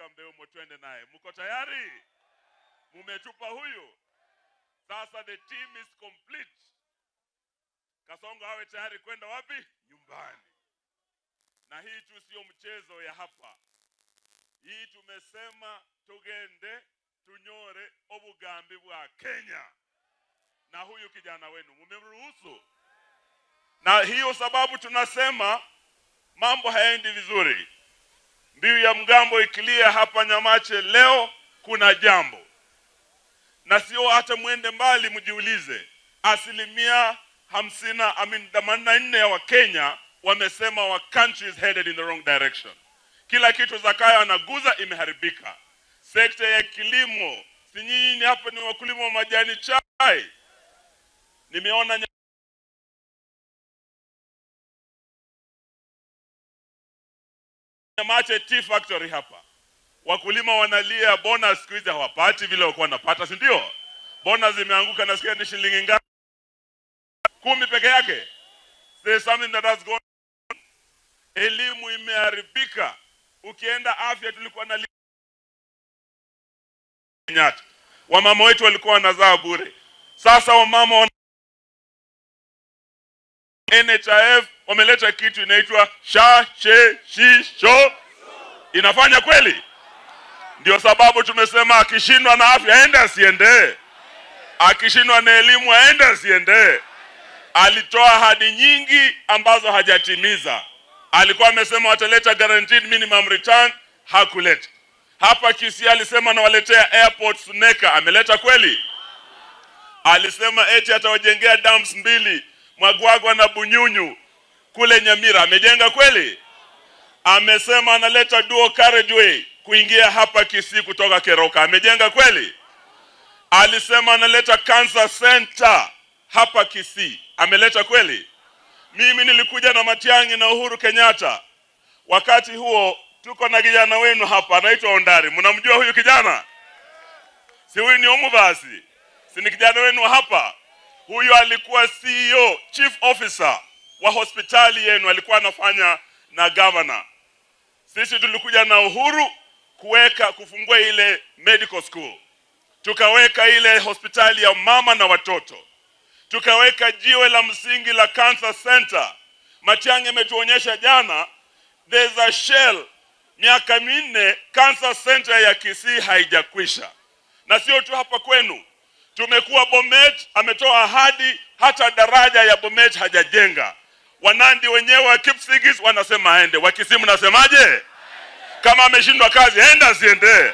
Tunataka Mbeumo twende naye. Mko tayari? Mumetupa huyu. Sasa the team is complete. Kasongo awe tayari kwenda wapi? Nyumbani. Na hii tu sio mchezo ya hapa. Hii tumesema tugende tunyore obugambi bwa Kenya, na huyu kijana wenu mumemruhusu, na hiyo sababu tunasema mambo hayaendi vizuri. Mbiu ya mgambo ikilia hapa Nyamache leo, kuna jambo, na sio hata mwende mbali, mjiulize, 50%, I mean, 84 ya Wakenya wamesema our country is headed in the wrong direction. Kila kitu Zakayo anaguza imeharibika. Sekta ya kilimo, si nyinyi hapa ni wakulima wa majani chai? Nimeona Nyamache Tea Factory hapa, wakulima wanalia bonus siku hizi hawapati vile walikuwa wanapata, si ndio? Bonus imeanguka, nasikia ni shilingi ngapi? 10 peke yake. There's something that has gone. Elimu imeharibika. Ukienda afya, tulikuwa na Kenyatta, wamama wetu walikuwa wanazaa bure. Sasa wamama wana NHIF wameleta kitu inaitwa sha she shi sho, inafanya kweli? Ndio sababu tumesema akishindwa na afya aende asiende, akishindwa na elimu aende asiende. Alitoa ahadi nyingi ambazo hajatimiza. Alikuwa amesema wataleta guaranteed minimum return, hakuleta. Hapa Kisii alisema anawaletea airport Suneka, ameleta kweli? Alisema eti atawajengea dams mbili Mwagwagwa na Bunyunyu kule Nyamira, amejenga kweli? Amesema analeta dual carriageway kuingia hapa Kisii kutoka Keroka, amejenga kweli? Alisema analeta cancer center hapa Kisii, ameleta kweli? Mimi nilikuja na Matiang'i na Uhuru Kenyatta, wakati huo tuko na kijana wenu hapa anaitwa Ondari. Mnamjua huyu kijana? Si huyu ni Omubasi? Si ni kijana wenu hapa? Huyu alikuwa CEO, chief officer wa hospitali yenu, alikuwa anafanya na governor. Sisi tulikuja na Uhuru kuweka kufungua ile medical school, tukaweka ile hospitali ya mama na watoto, tukaweka jiwe la msingi la cancer center. Matiang'i ametuonyesha jana, there's a shell. Miaka 4 cancer center ya Kisii haijakwisha, na sio tu hapa kwenu. Tumekuwa Bomet, ametoa ahadi, hata daraja ya Bomet hajajenga. Wanandi wenyewe wa Kipsigis wanasema aende, Wakisii mnasemaje? Kama ameshindwa kazi, aende asiende?